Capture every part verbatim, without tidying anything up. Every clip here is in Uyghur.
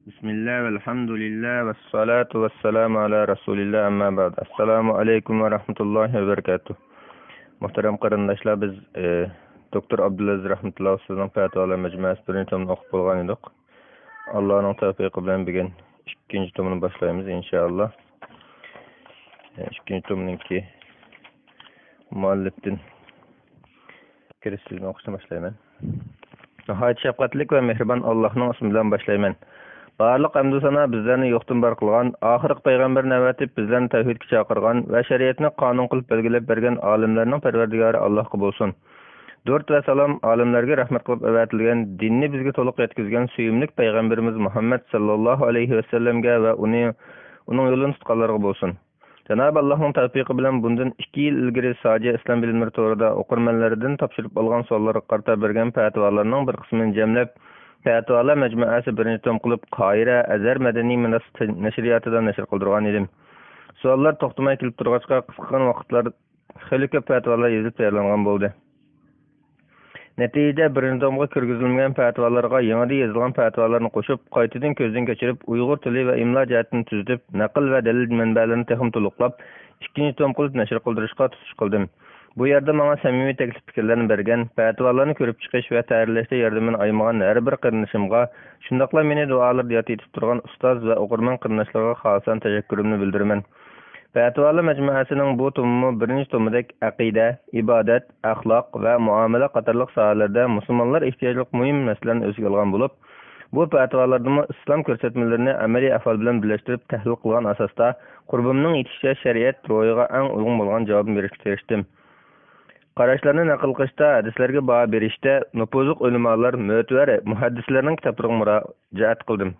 بىسمىللا، ۋەلھەمدۇلىللا، ۋەسسالاتۇ ۋەسسالامۇ ئالا رەسۇلىللا، ئەمما بەئد. ئەسسالامۇ ئەلەيكۇم ۋە رەھمەتۇللاھى ۋە بەرىكاتۇھ. مۇھتەرەم قېرىنداشلار، بىز، ئى، دوكتور ئابدۇلئەزىز رەھمەتۇللا ئۇستازنىڭ پەتىۋالار مەجمۇئەسى بىرىنچى تومىنى ئوقۇپ بولغان ئىدۇق. ئاللانىڭ تەۋپىقى بىلەن بۈگۈن ئىككىنچى تومىنى باشلايمىز، ئىنشائاللا. ئى، ئىككىنچى تومنىڭكى مۇئەللىپتىن كىرىش سۆزىنى ئوقۇشنى باشلايمەن. ناھايىتى شەپقەتلىك ۋە مېھرىبان ئاللاھنىڭ ئىسمى بىلەن باشلايمەن. بارلىق ھەمدۇ سانا بىزلەرنى يوقتىن بار قىلغان، ئاخىرقى پەيغەمبەرنى ئەۋەتىپ، بىزلەرنى تەۋھىدكە چاقىرغان ۋە شەرىئەتنى قانۇن قىلىپ بەلگىلەپ بەرگەن ئالەملەرنىڭ پەرۋەردىگارى ئاللاھقا بولسۇن. دۇرۇت ۋە سالام ئالەملەرگە رەھمەت قىلىپ ئەۋەتىلگەن دىننى بىزگە تولۇق يەتكۈزگەن سۆيۈملۈك پەيغەمبىرىمىز مۇھەممەد ساللاللاھۇ ئەلەيھى ۋەسەللەمگە ۋە ئۇنى، ئۇنىڭ يولىنى تۇتقانلارغا بولسۇن. جانابى ئاللاھنىڭ تەۋپىقى بىلەن بۇندىن ئىككى يىل ئىلگىرى ساجى ئىسلام بىلىملىرى تورىدا ئوقۇرمەنلىرىدىن تاپشۇرۇپ ئالغان سوئاللارغا قارىتا بەرگەن پەتىۋالارنىڭ بىر قىسمىنى جەملەپ، پەتىۋالار مەجمۇئەسى بىرىنچى توم قىلىپ، قاھىرە ئەزھەر مەدەنىي مىراس نەشرىياتىدا نەشر قىلدۇرغان ئىدىم. سوئاللار توختىماي كېلىپ تۇرغاچقا، قىسقىغىنا ۋاقىتلار خېلى كۆپ پەتىۋالار يېزىلىپ تەييارلانغان بولدى. نەتىجىدە، بىرىنچى تومغا كىرگۈزۈلمىگەن پەتىۋالارغا يېڭىدىن يېزىلغان پەتىۋالارنى قوشۇپ، قايتىدىن كۆزدىن كەچۈرۈپ، ئۇيغۇر تىلى ۋە ئىملا جەھەتتىن تۈزىتىپ، نەقىل ۋە دەلىل مەنبەلىرىنى تېخىمۇ تولۇقلاپ، ئىككىنچى توم قىلىپ نەشر قىلدۇرۇشقا تۇتۇش قىلدىم. بۇ يەردە ماڭا سەمىمىي تەكلىپ پىكىرلەرنى بەرگەن، پەتىۋالارنى كۆرۈپ چىقىش ۋە تەھرىرلەشتە ياردىمىنى ئايىمىغان ھەر بىر قېرىندىشىمغا، شۇنداقلا مېنى دۇئالىرىدا ياد ئېتىپ تۇرغان ئۇستاز ۋە ئوقۇرمەن قېرىنداشلارغا خالىسان تەشەككۈرۈمنى بىلدۈرىمەن. پەتىۋالار مەجمۇئەسىنىڭ بۇ تومىمۇ بىرىنچى تومىدەك ئەقىدە، ئىبادەت، ئەخلاق ۋە مۇئامىلە قاتارلىق ساھەلەردە مۇسۇلمانلار ئېھتىياجلىق مۇھىم مەسىلىلەرنى ئۆز ئىچىگە ئالغان بولۇپ، بۇ پەتىۋالاردىمۇ ئىسلام كۆرسەتمىلىرىنى ئەمەلىي ئەھۋال بىلەن بىرلەشتۈرۈپ تەھلىل قىلغان ئاساستا، قۇربۇمنىڭ يېتىشىچە شەرىئەت روھىغا ئەڭ ئۇيغۇن بولغان جاۋابنى بېرىشكە تىرىشتىم. قاراشلارنى نەقىل قىلىشتا، ھەدىسلەرگە باھا بېرىشتە نوپۇزلۇق ئۆلىمالار، مۆتىۋەر مۇھەددىسلەرنىڭ كىتابلىرىغا مۇراجىئەت قىلدىم.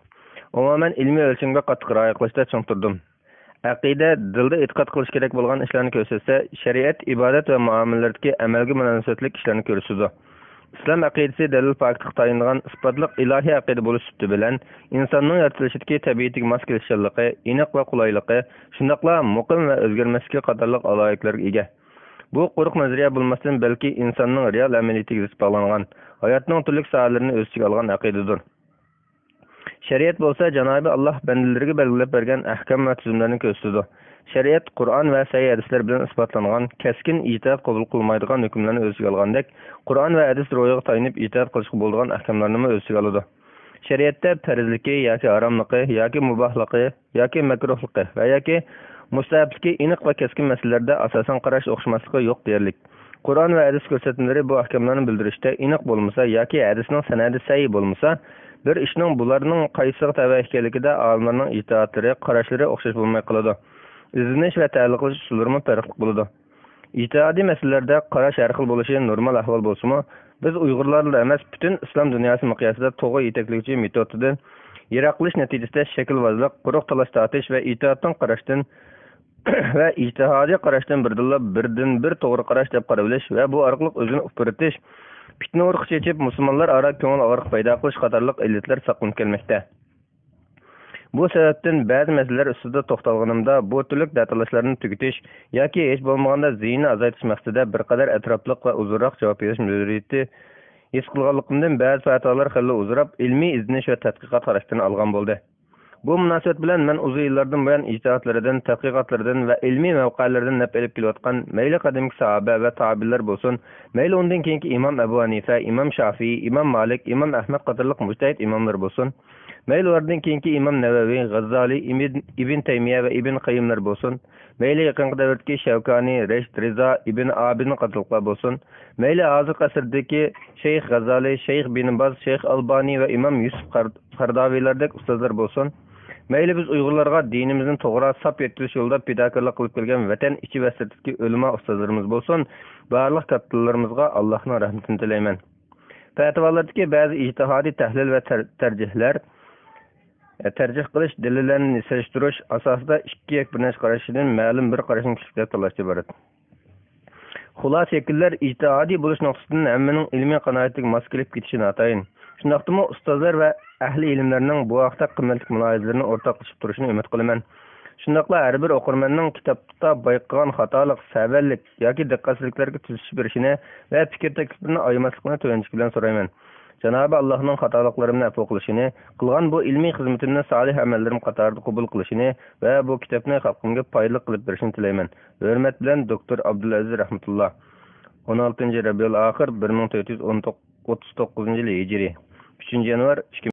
ئومۇمەن، ئىلمىي ئۆلچەمگە قاتتىق رىئايە قىلىشتا چىڭ تۇردۇم. ئەقىدە دىلدا ئېتىقاد قىلىش كېرەك بولغان ئىشلارنى كۆرسەتسە، شەرىئەت ئىبادەت ۋە مۇئامىلىلەردىكى ئەمەلگە مۇناسىۋەتلىك ئىشلارنى كۆرسىتىدۇ. ئىسلام ئەقىدىسى دەلىل پاكىتقا تايىنىدىغان ئىسپاتلىق ئىلاھىي ئەقىدە بولۇش سۈپىتى بىلەن، ئىنساننىڭ يارىتىلىشىدىكى تەبىئىتىگە ماس كېلىشچانلىقى، ئېنىق ۋە قولايلىقى، شۇنداقلا مۇقىم ۋە ئۆزگەرمەسلىكى قاتارلىق ئالاھىدىلىكلەرگە ئىگە. بۇ قۇرۇق نەزەرىيە بولماستىن، بەلكى ئىنساننىڭ رېئال ئەمەلىيىتىگە زىچ باغلانغان، ھاياتنىڭ تۈرلۈك ساھەلىرىنى ئۆز ئىچىگە ئالغان ئەقىدىدۇر. شەرىئەت بولسا جانابى ئاللاھ بەندىلىرىگە بەلگىلەپ بەرگەن ئەھكام ۋە تۈزۈملەرنى كۆرسىتىدۇ. شەرىئەت قۇرئان ۋە سەھىھ ھەدىسلەر بىلەن ئىسپاتلانغان، كەسكىن ئىجتىھات قوبۇل قىلمايدىغان ھۆكۈملەرنى ئۆز ئىچىگە ئالغاندەك، قۇرئان ۋە ھەدىس روھىغا تايىنىپ ئىجتىھات قىلىشقا بولىدىغان ئەھكاملارنىمۇ ئۆز ئىچىگە ئالىدۇ. شەرىئەتتە پەرزلىكى ياكى ھاراملىقى ياكى مۇباھلىقى ياكى مەكرۇھلۇقى ۋە ياكى مۇستەھەبلىكى ئېنىق ۋە كەسكىن مەسىلىلەردە ئاساسەن قاراش ئوخشىماسلىقى يوق دېيەرلىك. قۇرئان ۋە ھەدىس كۆرسەتمىلىرى بۇ ئەھكاملارنى بىلدۈرۈشتە ئېنىق بولمىسا ياكى ھەدىسنىڭ سەنەدى سەھىھ بولمىسا، بىر ئىشنىڭ بۇلارنىڭ قايسىسىغا تەۋە ئىكەنلىكىدە ئالىملارنىڭ ئىجتىھاتلىرى، قاراشلىرى ئوخشاش بولماي قالىدۇ. ئىزدىنىش ۋە تەھلىل قىلىش ئۇسۇللىرىمۇ پەرقلىق بولىدۇ. ئىجتىھادىي مەسىلىلەردە قاراش ھەر خىل بولۇشى نورمال ئەھۋال بولسىمۇ، بىز ئۇيغۇرلارلا ئەمەس، پۈتۈن ئىسلام دۇنياسى مىقياسىدا توغرا يېتەكلىگۈچى مېتودتىن يىراقلىشىش نەتىجىسىدە شەكىلۋازلىق، قۇرۇق تالاش-تارتىش ۋە ئىجتىھادتىن قاراشتىن ۋە ئىجتىھادىي قاراشتىن بىردىنلا بىردىنبىر توغرا قاراش دەپ قارىۋېلىش ۋە بۇ ئارقىلىق ئۆزىنى ئۇپرىتىش، پىتنە ئۇرۇقى چېچىپ، مۇسۇلمانلار ئارا كۆڭۈل ئاغرىق پەيدا قىلىش قاتارلىق ئىللەتلەر ساقلىنىپ كەلمەكتە. بۇ سەۋەبتىن بەزى مەسىلىلەر ئۈستىدە توختالغىنىمدا، بۇ تۈرلۈك دەتالاشلارنى تۈگىتىش ياكى ھېچ بولمىغاندا زىيىننى ئازايتىش مەقسىتىدە بىر قەدەر ئەتراپلىق ۋە ئۇزۇنراق جاۋاب بېرىش زۆرۈرىيىتى ھېس قىلغانلىقىمدىن، بەزى پەتىۋالار خېلىلا ئۇزىراپ، ئىلمىي ئىزدىنىش ۋە تەتقىقات خاراكتېرىنى ئالغان بولدى. بۇ مۇناسىۋەت بىلەن مەن ئۇزۇن يىللاردىن بۇيان ئىجتىھاتلىرىدىن، تەتقىقاتلىرىدىن ۋە ئىلمىي مەۋقەلىرىدىن نەپ ئېلىپ كېلىۋاتقان مەيلى قەدىمكى ساھابە ۋە تابىئىنلار بولسۇن، مەيلى ئۇندىن كېيىنكى ئىمام ئەبۇ ھەنىفە، ئىمام شافىئى، ئىمام مالىك، ئىمام ئەھمەد قاتارلىق مۇجتەھىد ئىماملار بولسۇن، مەيلى ئۇلاردىن كېيىنكى ئىمام نەۋەۋى، غەززالى، ئىبن، ئىبن تەيمىيە ۋە ئىبن قەييىملار بولسۇن، مەيلى يېقىنقى دەۋردىكى شەۋكانى، رەشىد رىزا، ئىبن ئابىدىن قاتارلىقلار بولسۇن، مەيلى ھازىرقى ئەسىردىكى شەيخ غەززالى، شەيخ بىن باز، شەيخ ئالبانى ۋە ئىمام يۈسۈپ قار-، قارداۋىيلاردەك ئۇستازلار بولسۇن، مەيلى بىز ئۇيغۇرلارغا دىنىمىزنى توغرا، ساپ يەتكۈزۈش يولىدا پىداكارلىق قىلىپ كەلگەن ۋەتەن ئىچى ۋە سىرتىدىكى ئۆلىما ئۇستازلىرىمىز بولسۇن، بارلىق كاتتىلىرىمىزغا ئاللاھنىڭ رەھمىتىنى تىلەيمەن. پەتىۋالاردىكى بەزى ئىجتىھادىي تەھلىل ۋە تەر-، تەرجىھلەر، تەرجىھ قىلىش، دەلىللەرنى سېلىشتۇرۇش ئاساسىدا ئىككى يەككە بىر نەچچە قاراش ئىچىدىن مەلۇم بىر قاراشنى كۈچلۈك دەپ تاللاشتىن ئىبارەت. خۇلاسە يەكۈنلەر ئىجتىھادىي بولۇش نۇقتىسىدىن ھەممىنىڭ ئىلمىي قانائەتلىك ماس كېلىپ كېتىشى ناتايىن. شۇنداقتىمۇ ئۇستازلار ۋە ئەھلى ئىلىملەرنىڭ بۇ ھەقتە قىممەتلىك مۇلاھىزىلىرىنى ئورتاقلىشىپ تۇرۇشىنى ئۈمىد قىلىمەن. شۇنداقلا ھەر بىر ئوقۇرمەننىڭ كىتابتا بايقىغان خاتالىق، سەۋەنلىك ياكى دىققەتسىزلىكلەرگە تۈزىتىش بېرىشىنى ۋە پىكىر تەكلىپلىرىنى ئايىماسلىقىنى تۆۋەندىكى بىلەن سورايمەن. جانابى ئاللاھنىڭ خاتالىقلىرىمنى ئەپۇ قىلىشىنى، قىلغان بۇ ئىلمىي خىزمىتىمنى سالىھ ئەمەللىرىم قاتارىدا قوبۇل قىلىشىنى ۋە بۇ كىتابنى خەلقىمگە پايدىلىق قىلىپ بېرىشىنى تىلەيمەن. ھۆرمەت بىلەن، دوكتور ئابدۇلئەزىز رەھمەتۇللا. ئون ئالتىنچى رەبىئۇل ئاخىر، بىر مىڭ تۆت يۈز ئوتتۇز توققۇزىنچى يىل ھىجرىي، ئۈچىنچى يانۋار، ئىككى